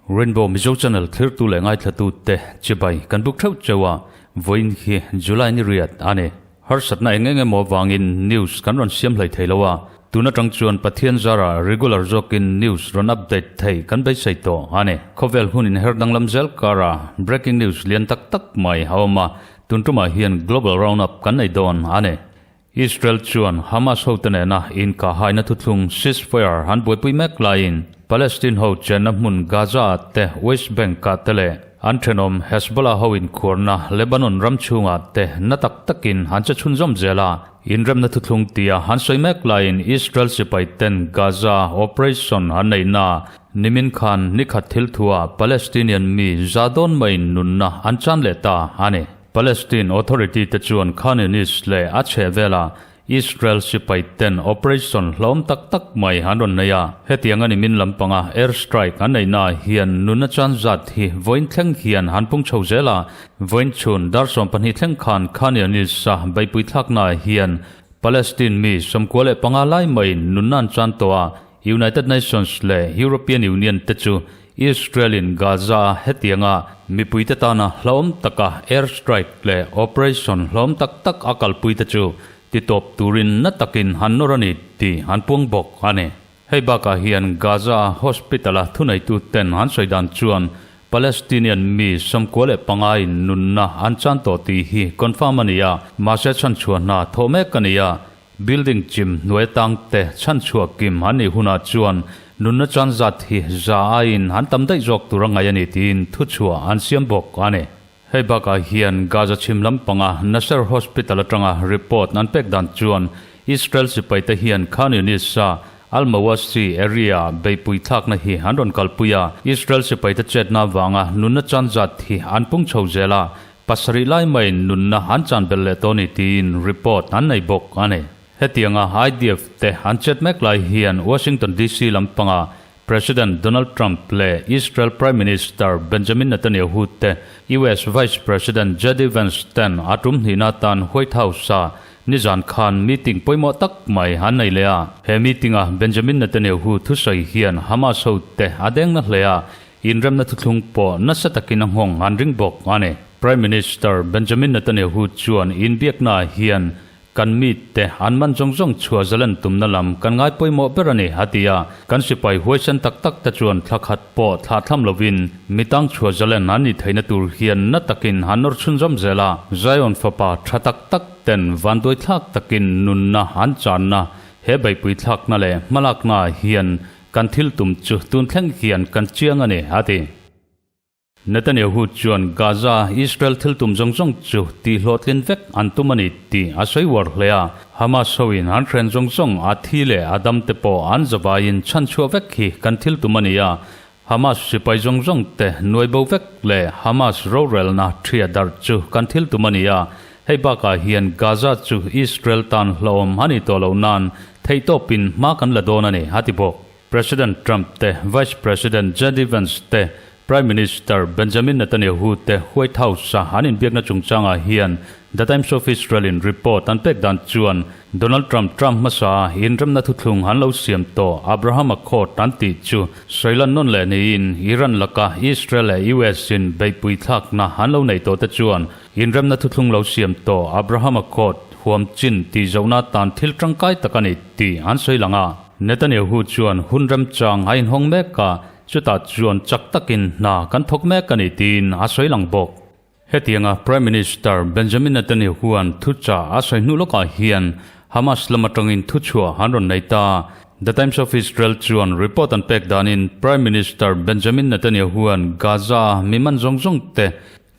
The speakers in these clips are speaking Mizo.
Rainbow Mizo Channel thlirtu leh ngaithlatute chibai kan buk theuh cheu a, vawiin hi July ni riat a ni. Harsatna eng eng emaw avangin news kan rawn siam hlei thei lo a, tun atang chuan Pathian zara regular zawkin news rawn update thei kan beisei tawh a ni. Khawvel hun inher danglam zel kara breaking news lian tak tak mai a awm a, tun tumah hian global roundup kan nei dawn a ni. Israel chuan Hamas hote nena inkahhaina thuthlung ceasefire an buaipui mek laiin Palestine ho chenna hmun Gaza-ah te, West Bank-ah te leh an thenawm Hezbollah ho inkhuarna Lebanon ram chhungah te na tak takin an che chhunzawm zel a. Inremna thuthlung tia an sawi mek laiin Israel sipai ten Gaza operation an neihna nimin khan nikhat thil thuah Palestinian mi za dawn maiin nunna an chan leh ta a ni. Palestine Authority te chuan Khan Yunis leh a chhehvela Israel sipai ten operation hlawm tak tak mai an rawn nei a. Hetiang a ni min lampanga air strike an neihna hian nunna chan zat hi vawiin thleng hian an pung chho zel a. Vawiin chhun dar 12 thleng khan Khan Yunis a beihpui thlakna hian Palestine mi 95 lai maiin nunna an chan tawh a. United Nations leh European Union te chu Israel-in Gaza-a hetianga mipuite tana hlauhawm taka air strike leh operation hlauhawm tak tak a kalpui te chu titawp turin na takin han nawr a ni tih an puang bawk a ni. Hei bakah hian Gaza-a hospital-a thuneitu ten an sawi dan chuan Palestinian mi 95 in nunna an chan tawh tih hi confirm a ni a, mahse chhanchhuah hna thawh mek a ni a, Building chim hnuai tang te chhanchhuah kim an nih hunah chuan nunna chan zat hi za aiin an tam daih zawk tur a ngaih a ni tiin thuchhuah an siam bawk a ni. Hei bakah hian Gaza chhim lampanga Nasser Hospital atanga report an pek dan chuan Israel sipaite hian Khan Yunis-a Al-Mawasi area beihpui thlakna hi an rawn kalpui a, Israel sipaite chetna avanga nunna chan zat hi an pung chho zel a, Pasarih lai maiin nunna an chan belh leh tawh a ni tiin report an nei bawk a ni. Hetianga IDF te an chet mek lai hian Washington DC lampanga President Donald Trump leh Israel Prime Minister Benjamin Netanyahu te US Vice President JD Vance ten a tum hnihna atan White House-a nizan khan meeting pawimawh tak mai an nei leh a. He meeting-a Benjamin Netanyahu thusawi hian Hamas hote a deng na hle a, Inremna thuthlung pawh nasa takin a nghawng an ring bawk a ni. Prime Minister Benjamin Netanyahu chuan inbiaknaah hian kan mite an man zawng zawng chhuah zalen tumna lam kan ngai pawimawh ber a ni, a ti a. Kan sipai huaisen tak tak te chuan thla khat pawh thlah thlam lovin mitang chhuah zalen an nih theihna tur hian na takin an nawr chhunzawm zel a. Zion fapa tha tak tak ten vanduai thlak takin nunna an channa he beihpui thlakna leh hmalaknaah hian Kan thil tum chu tun thleng hian kan chiang a ni, a ti. Netanyahu chuan Gaza Israel thil tum zawng zawng chu tihhlawhtlin vek an tum a ni tih a sawi uar hle a. Hamas hoin an hren zawng zawng a thi leh a dam te pawh an zavaiin chhanchhuah vek hi kan thil tum a ni a. Hamas sipai zawng zawng te nuai bo vek leh Hamas rorelna ṭhia darh chu kan thil tum a ni a. Hei bakah hian Gaza chu Israel tan hlauhawm a ni tawh loh nan Theihtawpin hma kan la dawn a ni, a ti bawk. President Trump te, Vice President JD Vance te, Prime Minister Benjamin Netanyahu te White House-a an inbiakna chungchangah hian The Times of Israel-in report an pek dan chuan Donald Trump term hmasa inremna thuthlung an lo siam tawh Abraham Accord an tih chu sawilan nawn leh niin Iran laka Israel leh US-in beihpui thlakna an lo neih tawh te chuan Inremna thuthlung lo siam tawh Abraham Accord huam chin tih zohna tan thil tangkai tak a ni tih an sawi lang a. Netanyahu chuan hun remchang a inhawng mek a, chutah chuan chak takin hna kan thawk mek a ni tiin a sawi lang bawk. Hetianga Prime Minister Benjamin Netanyahu-a'n thuchah a sawi hnu lawkah hian Hamas lam atangin thuchhuah an rawn nei ta. The Times of Israel chuan report an pek danin Prime Minister Benjamin Netanyahu-a'n Gaza-a mi man zawng zawng te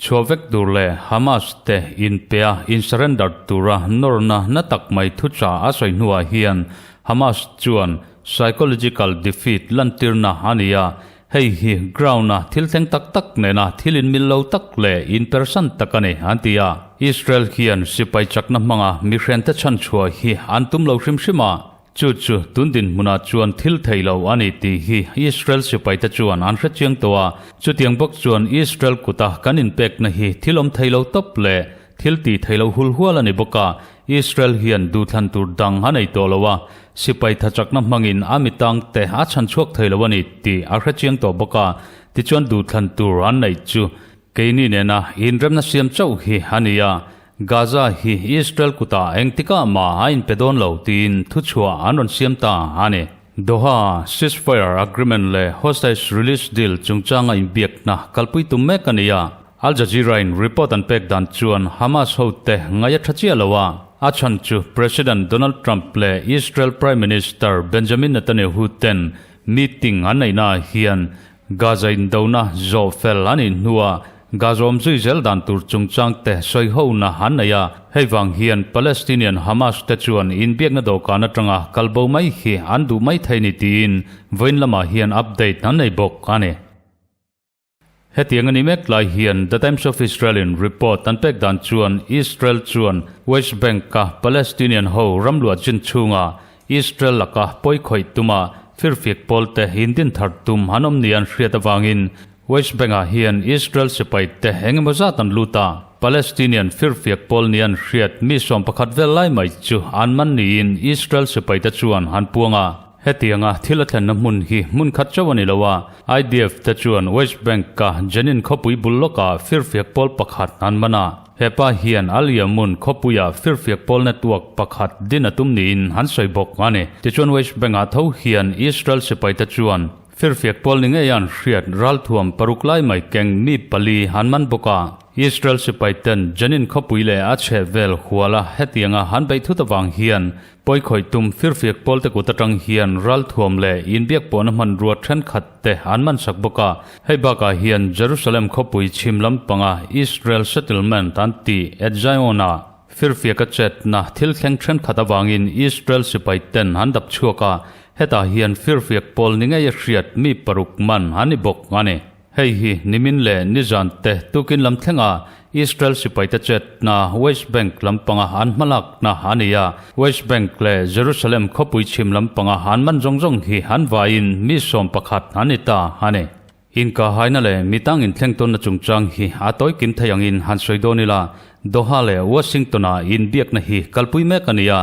Chhuah vek tur leh Hamas te inpea in surrender tura nawrna na tak mai thuchah a sawi hnuah hian Hamas chuan psychological defeat lantirna a ni a, hei hi ground-a thil thleng tak tak nena thil inmil lo tak leh inpersan tak a ni an ti a. Israel hian sipai chakna hmanga mihrente chhanchhuah hi an tum lo hrim hrim a, Chu chu tun dinhmunah chuan thil thei lo a ni tih hi Israel sipaite chuan an hre chiang tawh a. Chutiang bawk chuan Israel kuta kan inpekna hi thil awm thei lo tawp leh Thil tih theih loh hul hual a ni bawk a, Israel hian duhthlan tur dang a nei tawh lo a, sipai thachakna hmangin a mitangte a chhan chhuak thei lo a ni tih a hrechiang tawh bawk a, tichuan duhthlan tur an neih chu keini nena inremna siam chauh hi a ni a, Gaza hi Israel kutah engtikah mah a inpe dawn lo tiin thuchhuah an rawn siam ta a ni. Doha ceasefire agreement leh hostage release deal chungchanga inbiakna kalpui tum mek a ni a, Al Jazeera-in report an pek dan chuan Hamas hote ngaih a tha chiah lo a, a chhan chu President Donald Trump leh Israel Prime Minister Benjamin Netanyahu ten meeting an neihnaah hian Gaza indona zawh fel a nih hnuah Gaza awm zui zel dan tur chungchang te sawi hona an nei a, hei vang hian Palestinian Hamas te chuan inbiakna dawhkan atanga kalbo mai hi an duh mai thei ni tiin vawiin lamah hian update an nei bawk a ni. Hetiang a ni mek lai hian The Times of Israel in report an pek dan chuan Israel chuan West Bank-a Palestinian ho ramluah chin chhunga Israel laka pawi khawih tuma firfiak pawlte indin thar tum an awm ni an hriat avangin West Bank-ah hian Israel sipaite eng emaw zat an lut a, Palestinian firfiak pawl ni an hriat mi 11 vel lai mai chu an man niin Israel sipaite chuan an puang a. Hetianga thil a thlenna hmun hi hmun khat chauh a ni lo a, IDF te chuan West Bank-a Jenin khawpui bul lawkah firfiak pawl pakhat an man a. Hepa hian Al Yamun khawpuia firfiak pawl network pakhat din a tum niin an sawi bawk a ni. Tichuan West Bank-ah tho hian Israel sipaite chuan Firfiak pawl ni ngei an hriat ralthuam 6 lai mai keng mi pali an man bawk a. Israel sipai ten Jenin khawpui leh a chheh vel huala hetianga an beih thut avang hian pawikhawih tum firfiak pawl te kut atang hian ralthuam leh inbiak pawhna hmanrua thenkhat te an man sak bawk a. Hei bakah hian Jerusalem khawpui chhim lampanga Israel settlement an tih Etzion-ah firfiak a chetna thil thleng thenkhat avangin Israel sipai ten an dap chhuak a. Hetah hian firfiak pawl ni ngei a hriat mi 6 man an ni bawk a ni. Hei hi nimin leh nizan te tukin lam thlenga Israel sipaite chetna West Bank lampanga an hmalakna a ni a. West Bank leh Jerusalem khawpui chhim lampanga an man zawng zawng hi an vaiin mi 11 an ni ta a ni. Inkahaina leh mitang inthleng tawnna chungchang hi a tawi kim thei angin han sawi dawn ila, Doha leh Washington-a inbiakna hi kalpui mek a ni a.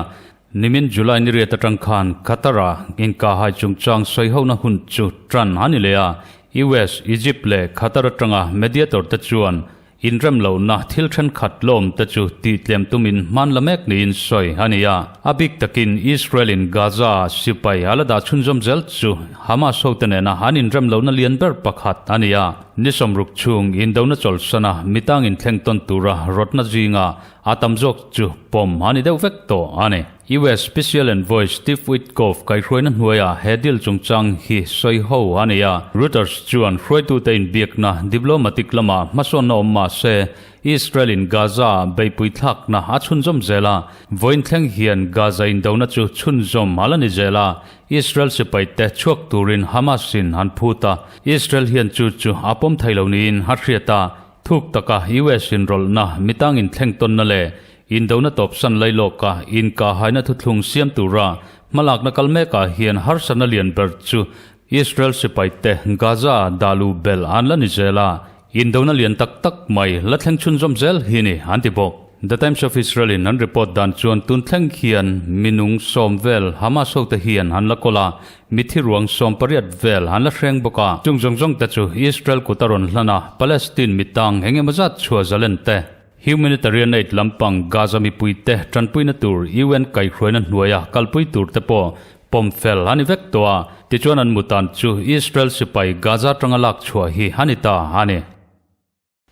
Nimin July ni riat atang khan Qatar-a inkahai chungchang sawihona hun chu tan a ni leh a, US, Egypt leh Qatar atanga mediator te chuan Inrem lohna thil thenkhat lawm te chu tihtlem tumin hman la mek niin sawi a ni a. A bik takin Israel-in Gaza-a sipai a la dah chhunzawm zel chu Hamas hote nena an inrem lohna lian ber pakhat a ni a. Ni 60 chhung indona chawlhsana mitang inthleng tawn tura rawtna zinga a tam zawk chu pawm a ni deuh vek tawh a ni. US Special Envoy Steve Witkoff kaihhruaina hnuaiah he deal chungchang hi sawi ho a ni a. Reuters chuan hruaitute inbiakna diplomatic lamah hmasawnna awm mah se, Israel-in Gaza-ah beihpui thlakna a chhunzawm zel a. Vawiin thleng hian Gaza indona chu chhunzawm a la ni zel a, Israel sipaite chhuak turin Hamas-in an phut a, Israel hian chu chu a pawm thei lo niin a hriat a. Thuk taka US inrawlhna mitang inthleng tawnna leh Indona tawpsan lai lawka inkahhaina thuthlung siam tura hmalakna kal mekah hian harsatna lian ber chu Israel sipaite Gaza dah luh belh an la ni zel a, indona lian tak tak mai la thleng chhunzawm zel hi ni an ti bawk. The Times of Israel-in an report dan chuan tun thleng hian minung 10 vel Hamas hote hian an la kawl a, mithi ruang 18 vel an la hreng bawk a. Chung zawng zawng te chu Israel kut a rawn hlan a, Palestine mitang eng emaw zat chhuah zalen te, Humanitarian aid lampang Gaza mipuite tanpuina tur UN kaihhruaina hnuaia kalpui tur te pawh pawm fel a ni vek tawh a, tichuan an mutan chu Israel sipai Gaza atanga lak chhuah hi a ni ta a ni.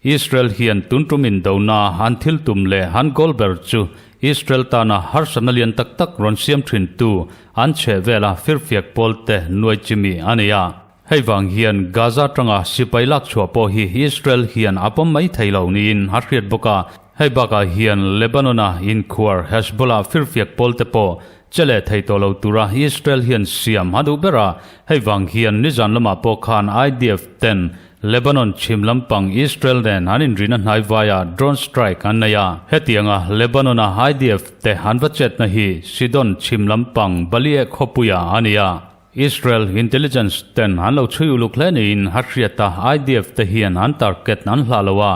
Israel hian tun tum indona an thil tum leh an goal ber chu Israel tana harsatna lian tak tak rawn siam thin tu an chheh vela firfiak pawl te nuai chimi a ni a. Hei vang hian Gaza tanga sipai lak chhuah pawh hi Israel hian a pawm mai thei lo niin a hriat bawk a. Hei bakah hian Lebanon-a inkhuar Hezbollah firfiak pawl te pawh che leh thei tawh lo tura Israel hian siam a duh ber a. Hei vang hian nizan lamah pawh khan IDF ten Lebanon chhim lampang Israel nen an inrina hnai vaiah drone strike an nei a. Hetianga Lebanon-a IDF te an va chetna hi Sidon chhim lampang Balieh khawpuiah a ni a. Israel intelligence ten an lo chhui uluk hle niin a hriat a, IDF te hian an target an hlah lo a.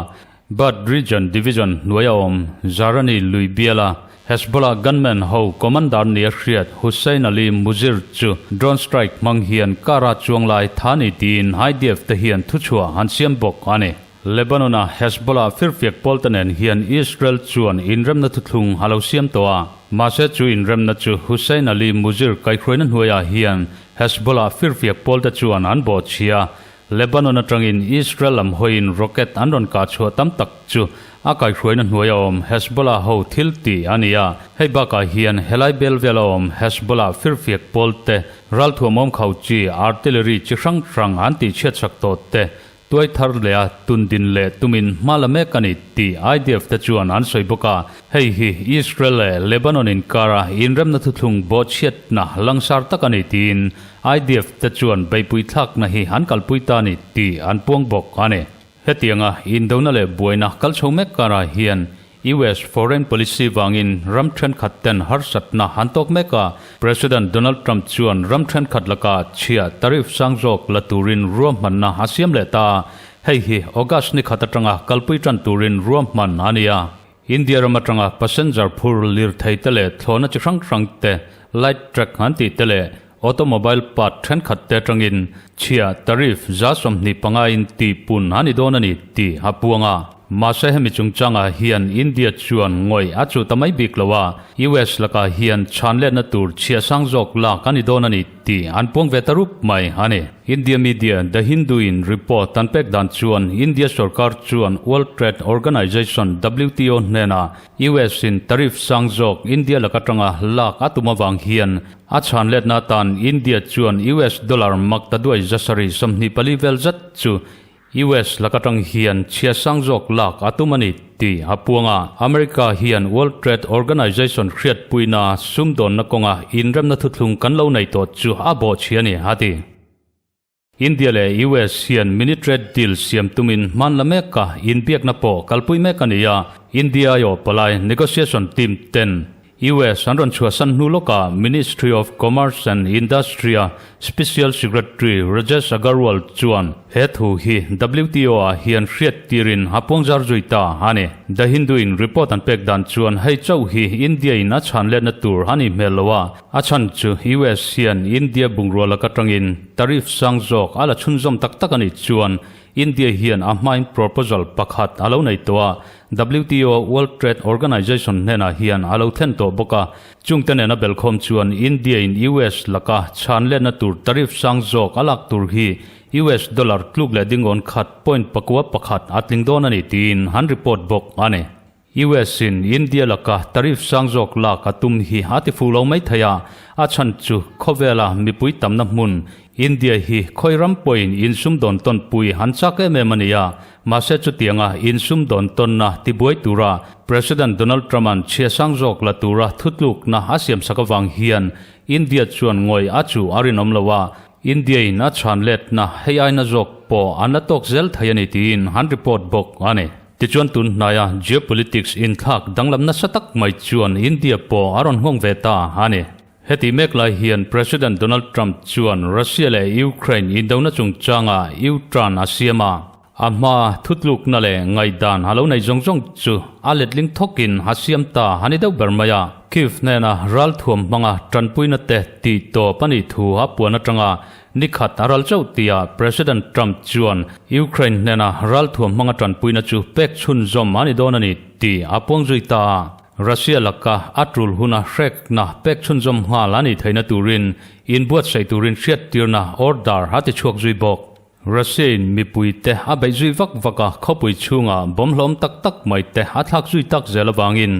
Bad Region Division hnuaia awm Zarani lui biala Hezbollah gunman ho commander nia hriat Hussein Ali Muzir chu drone strike hmang hian car a chuang lai tha ni tiin IDF te hian thuchhuah an siam bawk a ni. Lebanon-a Hezbollah firfiak pawl te nen hian Israel chuan inremna thuthlung a lo siam tawh a, mahse chu inremna chu Hussein Ali Muzir kaihhruaina hnuaiah hian Hezbollah firfiak pawl te chuan an bawhchhia. Lebanon atangin Israel lam hawiin rocket an rawn kah chhuah tam tak chu a kaihhruaina hnuaia awm Hezbollah ho thil tih a ni a. Hei bakah hian helai bel vela awm Hezbollah firfiak pawl te, ralthuam awm khau chi artillery chi hrang hrang an tih chhiatsak tawh te tuai thar leh a tundin leh tumin hma la mek a ni tih IDF te chuan an sawi bawk a. Hei hi Israel leh Lebanon inkara inremna thuthlung bawhchhiatna langsar tak a ni tiin IDF te chuan beihpui thlakna hi an kalpui ta a ni tih an puang bawk a ni. Hetianga indona leh buaina kal chho mek karah hian US foreign policy vangin ram thenkhat ten harsatna an tawk mek a, President Donald Trump chuan ram thenkhat lakah chhiah tariff sang zawk la turin ruahmanna a siam leh ta a, hei hi August ni khat atanga kalpui tan turin ruahman a ni a. India ram atanga passenger phur lirthei te leh thlawhna chi hrang hrang te, light truck an tih te leh automobile part thenkhat te atangin chhia tariff 25 in tihpun a ni dawn a ni tih a puang a. Mahse hemi chungchangah hian India chuan ngawih a chuh ta mai bik lo a, US lakah hian chhanletna tur chhia sang zawk lak a ni dawn a ni tih an puang ve ta rup mai a ni. India media The Hindu in report an pek dan chuan India sorkar chuan World Trade Organization, WTO, hnenah US in tariff sang zawk India lak atanga lak a tum avang hian a chhan letna atan India chuan US dollar mak ta duai 724 vel zet chu US lak atang hian chhia sang zawk lak a tum a ni tih a puang a. America hian World Trade Organization hriatpuina sumdawnna kawnga inremna thuthlung kan lo nei tawh chu a bawhchhia a ni, a ti. India leh US hian mini trade deal siam tumin hman la meka inbiakna pawh kalpui mek a ni a. India aiawh palai negotiation team ten US an rawn chhuahsan hnu lawkah Ministry of Commerce and Industry-a Special Secretary Rajesh Agarwal chuan he thu hi WTO-ah hian hriat tirin a puangzar zui ta a ni. The Hindu-in report an pek dan chuan hei chauh hi India-in a chhan letna tur a nih hmel lo a, a chhan chu US hian India bungrua lak atangin tariff sang zawk a la chhunzawm tak tak a nih chuan India hian a hmain proposal pakhat a lo nei tawh a, WTO, World Trade Organization, hnenah hian a lo thlen tawh bawk a. Chungte nena belkhawm chuan India-in US laka chhan letna tur tariff sang zawk a lak tur hi US dollar tluk leh dingawn khat point pakua pakhat a tling dawn a ni tiin an report bawk a ni. US in India laka tariff sang zawk lak a tum hi a ti fuh lo mai thei a, a chhan chu khawvela mipui tamna hmun India hi khawi ram pawhin insumdawn tawnpui an chak em em a ni a, mahse chutianga insumdawn tawnna tibuai tura President Donald Trump-a'n chhia sang zawk la tura thutlukna a siamsak avang hian India chuan ngawih a chuh a rinawm lo a, India-in a chhan letna hei aina zawk pawh an la tawk zel thei a ni tiin an report bawk a ni. Tichuan tun hnaia geopolitics inthlak danglam nasa tak mai chuan India pawh a rawn nghawng ve ta a ni. Heti mek lai hian President Donald Trump chuan Russia leh Ukraine indona chungchangah U-turn a siam a, a hma thutlukna leh ngaihdan a lo nei zawng zawng chu a letling thawkin a siam ta a ni deuh ber mai a. Kyiv hnena ralthuam hmanga tanpuina te tih tawp a nih thu a puan atanga Ni khat a ral chauh tia President Trump chuan Ukraine hnena ralthuam hmanga tanpuina chu pek chhunzawm a ni dawn a ni tih a puang zui ta a. Russia laka a tul huna hrekna pek chhunzawm nghal a nih theihna turin inbuatsaih turin hriattirna order a ti chhuak zui bawk. Russia-in mipuite a beih zui vak vak a, khawpui chhunga bomb hlawm tak tak mai te a thlak zui tak zel avangin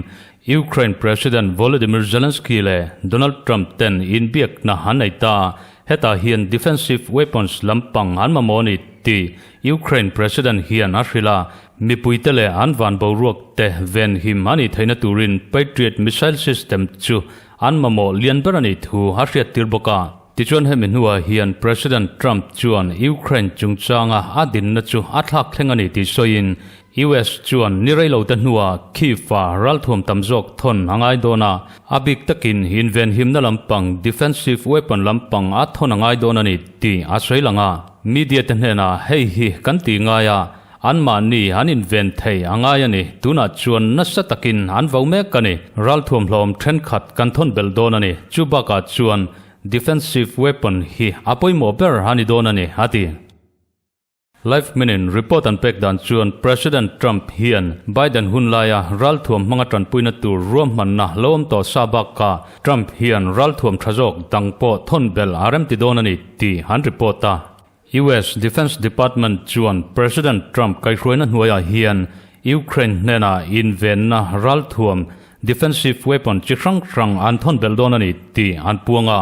Ukraine President Volodymyr Zelensky leh Donald Trump ten inbiakna an nei ta. Hetah hian defensive weapons lampang an mamawh a ni tih Ukraine President hian a hrilh a, mipuite leh an van boruak te venhim a nih theihna turin Patriot missile system chu an mamawh lian ber a nih thu a hriattir bawk a. Tichuan hemi hnuah hian President Trump chuan Ukraine chungchanga a dinna chu a thlak thleng a ni tih sawiin US chuan ni rei lo te hnuah Kyiv-a ralthuam tam zawk thawn a ngai dawn a, a bik takin invenhimna lampang defensive weapon lampang a thawn a ngai dawn a ni tih a sawi lang a. Media te hnenah hei hi kan tih ngai a, Anmahni an inven thei a ngai a ni. Tunah chuan nasa takin an vo mek a ni. Ralthuam hlawm thenkhat kan thawn belh dawn a ni. Chu bakah chuan defensive weapon hi a pawimawh ber a ni dawn a ni, a ti. Live Minute report an pek dan chuan President Trump hian Biden hun laia ralthuam hmanga tanpuina tur ruahmanna lo awm tawh sa bakah Trump hian ralthuam tha zawk dang pawh thawn belh a remti dawn a ni tih an report a. US Defense Department chuan President Trump kaihhruaina hnuaiah hian Ukraine hnenah invenna ralthuam defensive weapon chi hrang hrang an thawn belh dawn a ni tih an puang a.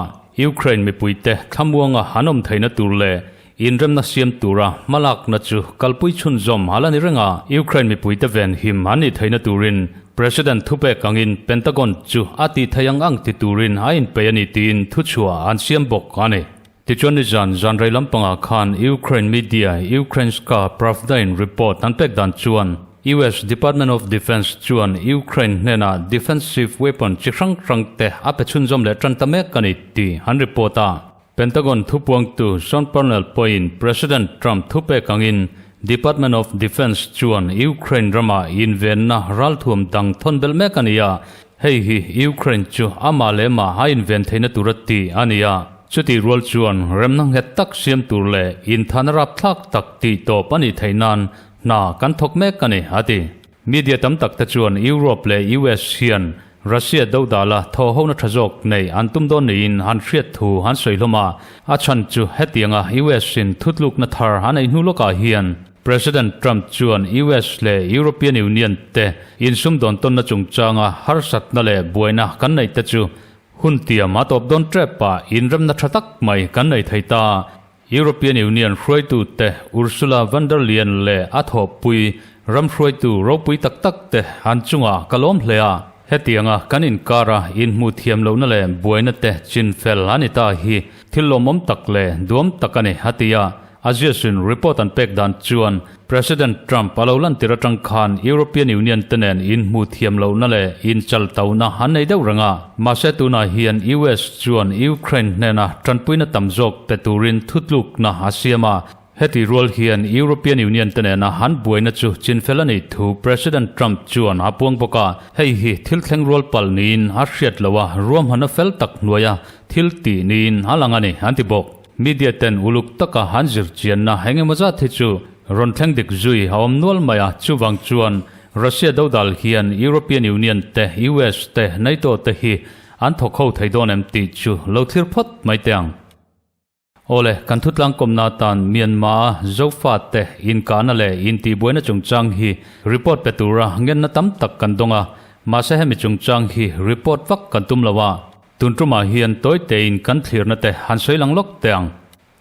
Ukraine mipuite thlamuanga an awm theihna tur leh Inremna siam tura hmalakna chu kalpui chhunzawm a la ni reng a, Ukraine mipuite venhim an nih theihna turin President thupek angin Pentagon chu a tih theih ang ang ti turin a inpeih a ni tiin thuchhuah an siam bawk a ni. Tichuan nizan zan rei lampangah khan Ukraine media Ukrainska Pravda-in report an pek dan chuan US Department of Defense chuan Ukraine hnenah defensive weapon chi hrang hrangte a pe chhunzawm leh tan ta mek a ni tih an report a. Pentagon thupuangtu Sean Parnell pawhin President Trump thupek angin Department of Defense chuan Ukraine rama invenna ralthuam dang thawn belh mek a ni a, hei hi Ukraine chu amah leh mah a inven theihna tur a ti a ni a. Chutih rual chuan remna nghet tak siam tur leh inthana rapthlak tak tih tawp a nih theih nan hna kan thawk mek a ni, a ti. Media tam tak te chuan Europe leh US hian Russia dodala thawhhona tha zawk nei an tum dawn niin an hriat thu an sawi hlawm a. A chhan chu hetianga US in thutlukna thar an ei hnu lawkah hian President Trump chuan US leh European Union te insumdawn tawnna chungchanga harsatna leh buaina kan neih te chu hun tiam a tawp dawn tep a, inremna tha tak mai kan nei thei ta. European Union hruaitute Ursula von der Leyen leh a thawhpui ram hruaitu ropui tak tak te an chungah ka lawm hle a. Hetianga kan inkara inhmuh thiam lohna leh buaina te chinfel a ni ta hi thil lawmawm tak leh duam tak a ni, a ti a. Aziasin report an pek dan chuan President Trump a lo lantir atang khan European Union te nen inhmuh thiam lohna leh inchaltauhna an nei deuh reng a. Mahse tunah hian US chuan Ukraine hnena tanpuina tam zawk pe turin thutlukna a siam a. Heti rual hian European Union te nena an buaina chu chinfel a nih thu President Trump chuan a puang bawk a. Hei hi thil thleng rual palh niin a hriat loh a, ruahmanna fel tak hnuaia thil tih niin a lang a ni, an ti bawk. Media ten uluk taka an zir chianna eng emaw zat hi chu rawn thleng dik zui a awm nual mai a, chuvang chuan Russia dodal hian European Union te, US te, NATO te hi an thawk ho thei dawn em tih chu lo thlir phawt mai teh ang. Awle, kan thutlang kawmna atan Myanmar-a Zofa te inkahna leh intihbuaina chungchang hi report pe tura ngenna tam tak kan dawng a, mahse hemi chungchang hi report vak kan tum lo a. Tun tumah hian tawi tein kan thlirna te han sawi lang lawk teh ang.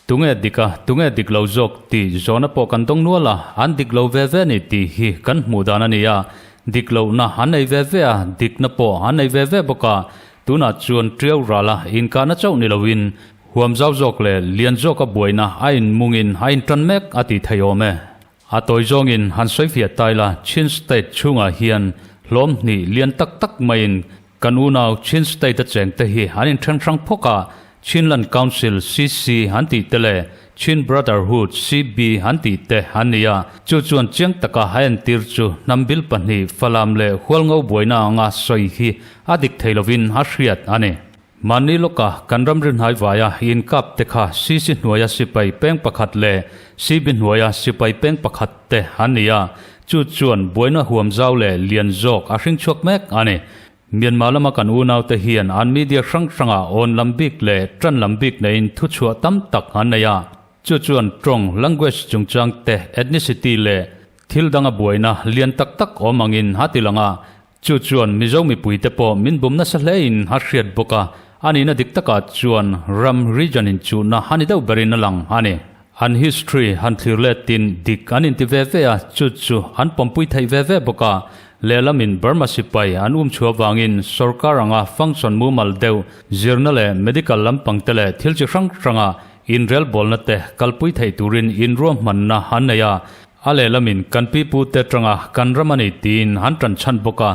Tunge dik a, tunge dik lo zawk tih zawhna pawh kan dawng nual a, an dik lo ve ve ni tih hi kan hmuh dan a ni a. Dik lohna an nei ve ve a, dikna pawh an nei ve ve bawk a. Tunah chuan Tiau rala inkahna chauh ni loin huam zau zawk leh lian zawka buaina a inmungin a intan mek a tih theih awm e. A tawi zawngin han sawi fiah tai la, Chin State chhungah hian hlawm hnih lian tak tak maiin kan unau Chin State a chengte hi an inthen hrang phawk a, Chinland Council, CC, an tih te leh Chin Brotherhood, CB, an tih te an ni a. Chu chuan chiang taka a entir chu hnam bil pahnih Falam leh Hualngo buaina anga sawi hi a dik thei lovin a hriat a ni. Mahni lawka kan ram rinhai vaia inkap te kha CC hnuaia sipai peng pakhat leh CB hnuaia sipai peng pakhat te an ni a, chu chuan buaina huam zau leh lian zawk a hring chhuak mek a ni. Myanmar lama kan unaute hian an media hrang hrangah awn lam bik leh tan lam bik neiin thuchhuah tam tak an nei a, chu chuan tawng, language, chungchang te, ethnicity leh thil danga buaina lian tak tak awm angin a ti lang a. Chu chuan Mizo mipuite pawh min bum nasa hlein a hriat bawk a, a nihna dik takah chuan ram region inchuhna a ni deuh berin a lang a ni. An history han thlir letin dik an inti ve ve a, chu chu an pawmpui theih ve ve bawk a. Lehlamin Burma sipai an um chhuah vangin sorkar anga function mumal deuh zirna leh medical lampangte leh thil chi hrang hranga inrelbawlna te kalpui theih turin inruahmanna an nei a, A lehlamin kan pipute atanga kan ram a ni tiin an tan chhan bawk a,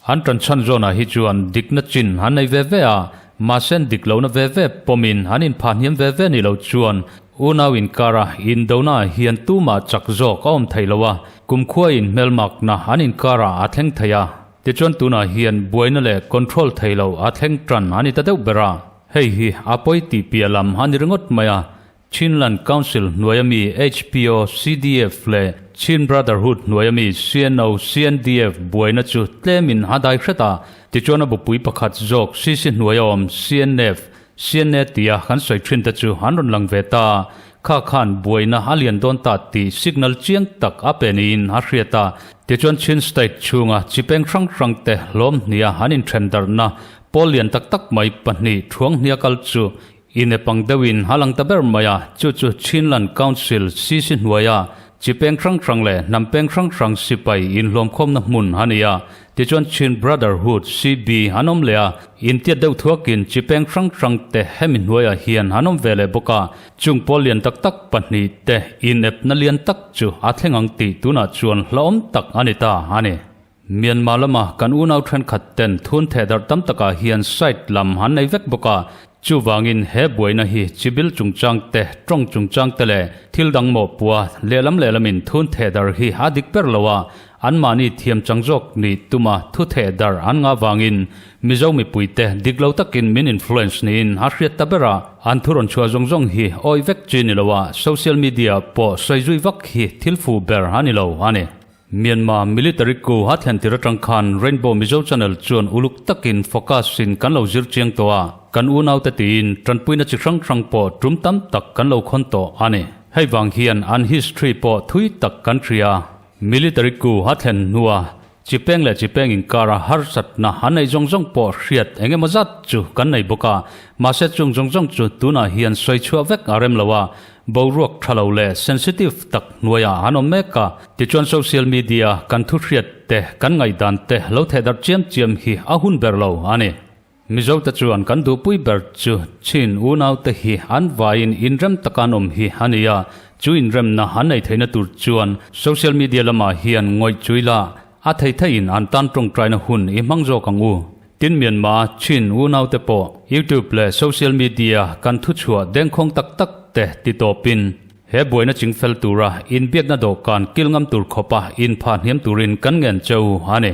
an tan chhan zawnah hi chuan dikna chin an nei ve ve a, mahse an dik lohna ve ve pawmin an inphah hniam ve ve ni lo chuan Unau inkara indona ah hian tumah chak zawk a awm thei lo a, kumkhua in hmelmakna an inkarah a thleng thei a. Tichuan tunah hian buaina leh control thei lo a thleng tan a ni ta deuh ber a. Hei hi a pawi tih piah lam a ni ringawt mai a, Chinland Council hnuaia mi HPO, CDF leh Chin Brotherhood hnuaia mi CNO, CNDF buaina chu tlemin a dai hret a, tichuan a bupui pakhat zawk CC hnuaia awm CNF, CNA tia kan sawi thin te chu an rawn lang ve ta a, kha khan buaina a lian dawn ta tih signal chiang tak a pe niin a hriat a, tichuan Chin State chhunga chi peng hrang hrang te hlawm hnia an inthen darhna pawl lian tak tak mai pahnih thuang hnia kal chu Inepang deuhin a lang ta ber mai a, chu chu Chinland Council, CC, hnuaia chi peng hrang hrang leh hnam peng hrang hrang sipai inhlawmkhawmna hmun a ni a. Tichuan Chin Brotherhood, CB, an awm leh a, intiat deuh thuakin chi peng hrang hrang te hemi hnuaiah hian an awm ve leh bawk a. Chung pawl lian tak tak pahnih te inepna lian tak chu a thleng ang tih tunah chuan hlauhawm tak a ni ta a ni. Myanmar lama kan unau thenkhat ten thun theh darh tam takah hian site lam an nei vek bawk a, chuvangin he buaina hi chibil chungchang te, tawng chungchang te leh thil dang mawhpua lehlam lehlamin thun theh darh hi a dik ber lo a, anmahni thiam chang zawk nih tuma thu theh darh an ngah vangin Mizo mipuite dik lo takin min influence niin a hriat ta ber a, an thu rawn chhuah zawng zawng hi awih vek chi ni lo a, social media pawh sawi zui vak hi thil fuh ber a ni lo a ni. Myanmar military coup a thlen tir atang khan Rainbow Mizo Channel chuan uluk takin focus in kan lo zir chiang tawh a, kan unaute tiin tanpuina chi hrang hrang pawh tum tam tak kan lo khawn tawh a ni. Hei vang hian an history pawh thui tak kan hria. Military coup a thlen hnua chi peng leh chi peng inkara harsatna an neih zawng zawng pawh hriat eng emaw zat chu kan nei bawk a, mahse chung zawng zawng chu tunah hian sawi chhuah vek a rem lo a, Boruak tha lo leh sensitive tak hnuaiah an awm mek a, tichuan social media kan thu hriat te, kan ngaihdan te lo theh darh chiam chiam hi a hun ber lo a ni. Mizo te chuan kan duhpui ber chu Chin unau te hi an vaiin inrem taka an awm hi a ni a, chu inremna an nei theihna tur chuan social media lamah hian ngawih chui la, a thei theiin an tan tawngtaina hun i hmang zawk ang u. Tin Myanmar, Chin unaute pawh YouTube leh social media kan thuchhuah dengkhawng tak tak te ti tawpin he buaina chingfel tura inbiakna dawhkan kil ngam tur khawpa inphah hniam turin kan ngen cheu a ni.